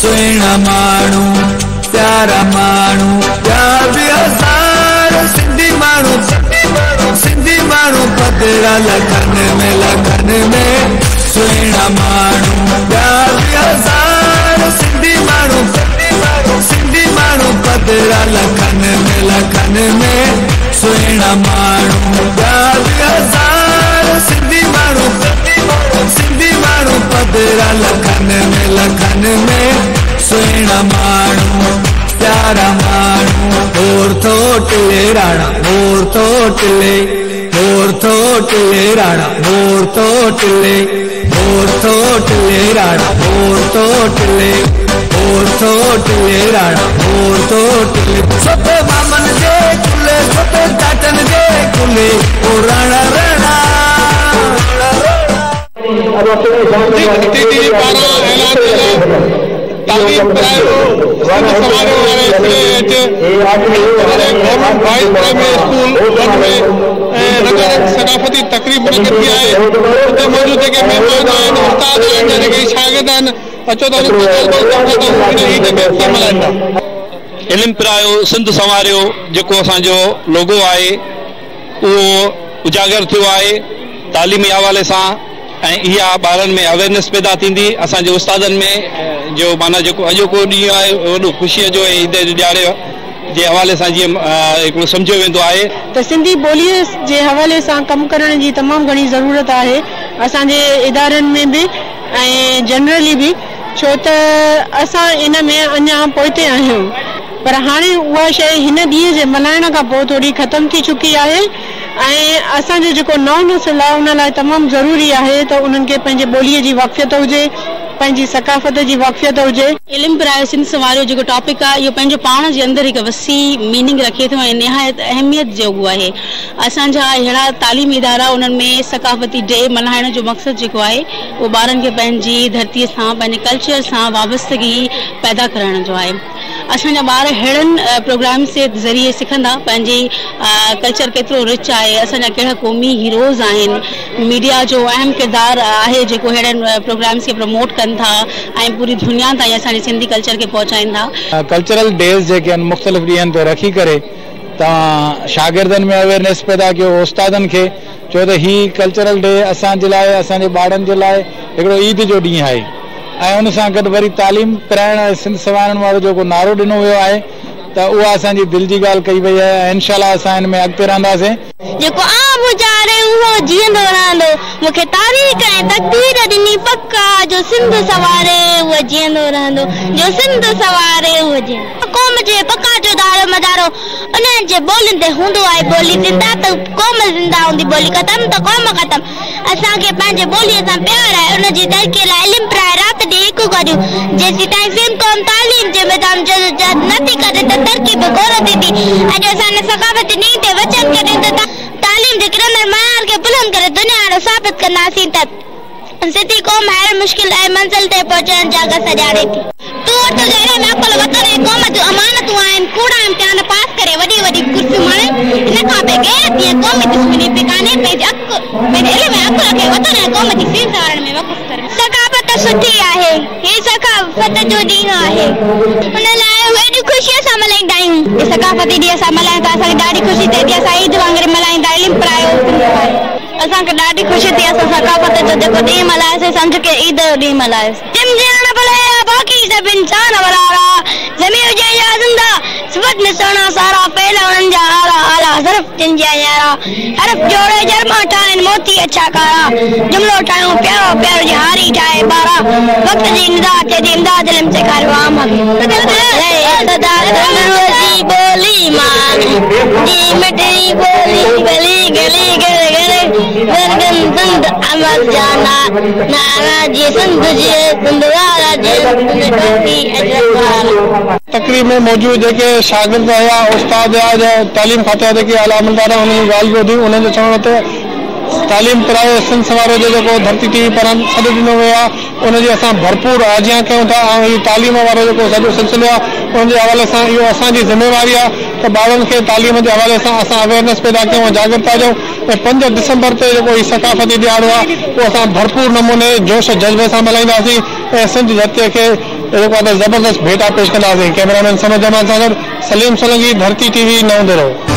सुहिणा माण्हू प्यारा माण्हू ॿिया बि हज़ार सिंधी माण्हू सिंधी माण्हू पधरा लखन में सुहिणा माण्हू ॿिया बि हज़ार सिंधी माण्हू सिंधी माण्हू पधरा लखन में सुहिणा माण्हू ॿिया बि हज़ार सिंधी माण्हू सिंधी माण्हू पधरा लखन में सुहिणा माण्हू प्यारा माण्हू। मोर थो टिले राणा मोर थो टिले मोर थो टिले राणा मोर थो टिले मोर थो टिले राणा मोर थो टिले मोर थो टिले राणा मोर थो टिले सत मामन जे कुले सत चाचन जे कुले ओ राणा राणा। तालीम परायो सिंध संवारियो वारे सिलसिले हेठि government boys primary school one में रंगारंग सकाफ़ती तक़रीब मुनक़िद थी आहे। हुते मौजूद जेके महिमान आहिनि, उस्ताद आहिनि, जेके शागिर्द आहिनि, अचो त हुननि सां ॻाल्हि ॿोल कयूं था त ईद खे कीअं मल्हाइनि था। इल्म परायो सिंध संवारियो जेको असांजो लोगो आहे उहो उजागर थियो आहे तालीमी हवाले सां ऐं इहा ॿारनि में अवेयरनेस पैदा थींदी। असांजे उस्तादनि में जो माना जेको अॼोको ॾींहुं आहे वॾो ख़ुशीअ जो ऐं ईद जे ॾियारे जे हवाले सां जीअं हिकिड़ो सम्झियो वेंदो आहे। त सिंधी ॿोलीअ जे हवाले सां कमु करण जी तमामु घणी ज़रूरत आहे असांजे इदारनि में बि ऐं जनरली बि, छो त असां इन में अञा पोइते आहियूं। पर हाणे उहा शइ हिन ॾींहं जे मल्हाइण खां पोइ थोरी ख़तमु थी चुकी आहे ऐं असांजो जेको नओं नस्ल आहे उन लाइ तमामु ज़रूरी आहे त उन्हनि खे पंहिंजे ॿोलीअ जी वाक़फ़ियत हुजे, पंहिंजी सकाफ़त जी वाक़फ़ियत हुजे। इल्म परायो सिंध संवारियो जेको टॉपिक आहे इहो पंहिंजो पाण जे अंदरि हिकु वसी मीनिंग रखे थो ऐं निहायत अहमियत जोॻो आहे। असांजा अहिड़ा तालीमी इदारा उन्हनि में सकाफ़ती डे मल्हाइण जो मक़सदु जेको आहे उहो ॿारनि खे पंहिंजी धरतीअ सां पंहिंजे कल्चर सां वाबस्तगी पैदा करण जो आहे। असांजा ॿार अहिड़नि प्रोग्राम्स जे ज़रिए सिखंदा पंहिंजी कल्चर केतिरो रिच आहे, असांजा कहिड़ा क़ौमी हीरोज़ आहिनि। मीडिया जो अहम किरदारु आहे जेको अहिड़नि प्रोग्राम्स खे प्रमोट कनि था ऐं पूरी दुनिया ताईं असांजे सिंधी कल्चर खे पहुचाइनि था। कल्चरल डेज़ जेके आहिनि मुख़्तलिफ़ ॾींहंनि ते रखी करे तव्हां शागिर्दनि में अवेयरनेस पैदा कयो, उस्तादनि खे चयो त हीउ कल्चरल डे असांजे लाइ असांजे ॿारनि जे लाइ हिकिड़ो ईद जो ॾींहुं आहे ऐं उन सां गॾु वरी तालीम पराइण ऐं सिंध संवारण वारो जेको नारो ॾिनो वियो आहे त उहा असांजी दिलि जी ॻाल्हि कई वई आहे ऐं इनशा असां हिन में अॻिते रहंदासीं। जेको आम उजारे उहो जीअंदो रहंदो, मूंखे तारीख़ ऐं तक़दीर ॾिनी पक आहे, जो सिंध संवारे उहो जीअंदो रहंदो, जो सिंध संवारे उहो जीअंदो। क़ौम जे बक़ा जो दारो मदारो उन्हनि जे ॿोलियुनि ते हूंदो आहे। ॿोली ज़िंदा त क़ौम ज़िंदा हूंदी, ॿोली ख़तमु त क़ौम ख़तमु। असांखे पंहिंजे ॿोलीअ सां प्यार आहे, उनजी तरक़ीअ लाइ इल्म पराए राति ॾींहुं हिकु करियूं। जेसीं ताईं सिंध क़ौम तालीम जे मैदान जदोजहद नथी करे त तरक़ी बि कोन थींदी। अॼु असां हिन सकाफ़ती ॾींहुं ते वचन करियूं त तालीम जे किरंदड़ मयार खे बुलंद करे दुनिया आॾो साबित कंदासीं त सिंधी क़ौम हर मुश्किल ऐं मंज़िल ते पहुचण जा गस ॼाणे थी। तूं तुंहिंजे इल्म अक़ल वतन ऐं क़ौम जूं अमानतूं आहिनि। कूड़ा इम्तिहान पास करे वॾी वॾी कुर्सियूं माणे हिन खां बेग़ैर जीअं क़ौमी दुश्मनी बि कान्हे। पंहिंजे इल्म ऐं अक़ल खे वतन ऐं क़ौम जी सीन संवारण में वक़फ़ करे। सकाफ़त सुठी आहे, हीउ सकाफ़त जो ॾींहुं आहे, उन लाइ एॾी ख़ुशीअ सां मल्हाईंदा आहियूं। सकाफ़ती ॾींहुं असां मल्हायूं था, असांखे ॾाढी ख़ुशी थिए थी। असां ईद वांगुरु मल्हाईंदा इल्म परायो। असांखे ॾाढी ख़ुशी थी, असां सकाफ़त जो जेको ॾींहुं मल्हायोसीं सम्झ के ईद जो ॾींहुं मल्हायोसीं। बाक़ी सभु इंसान वरारा, ज़मीन हुजे या ज़िंदा, सिफ़त में सुहिणा सारा, फैल उन्हनि जा आला आला ज़रफ़ जिन जा यारा, हरफ़ जोड़े जरमा ठाहिनि मोती अछा कारा, जुमिलो ठाहियूं प्यारो प्यारो जी हारी ठाहे ॿारा, वक़्त जी निदा थिए थी इमदाद इल्म सेखारियो आम सदा जी ॿोली मां जी मिठी ॿोली गली गली गल गल गरगन सिंध अमर जाना नाना जी सिंध जी सिंध वारा जी सिंध। तक़रीब में मौजूद जेके शागिर्द हुआ, उस्ताद हुआ, तालीम खाते जा जेके आला अमलदार उन्हनि जी ॻाल्हि ॿुधी। उन्हनि जो चवणु त तालीम परायो सिंध संवारो जो जेको धरती टीवी पारां सॾु ॾिनो वियो आहे उनजी असां भरपूर आजियां कयूं था ऐं हीउ तालीम वारो जेको सॼो सिलसिलो आहे उनजे हवाले सां इहो असांजी ज़िम्मेवारी आहे त ॿारनि खे तालीम जे हवाले सां असां अवेयरनेस पैदा कयूं ऐं जागरूकता ॾियूं। ऐं 5 दिसंबर ते जेको हीउ सकाफ़ती ॾियारो आहे उहो असां भरपूर नमूने जोश जज़्बे सां मल्हाईंदासीं ऐं सिंध धरतीअ खे جيڪو آهي ته زبردست ڀيٽا پيش ڪنداسين. ڪئميرامين صمد جمال سان گڏ سليم سولنگي، ڌرتي ٽي وي، نئون ديرو.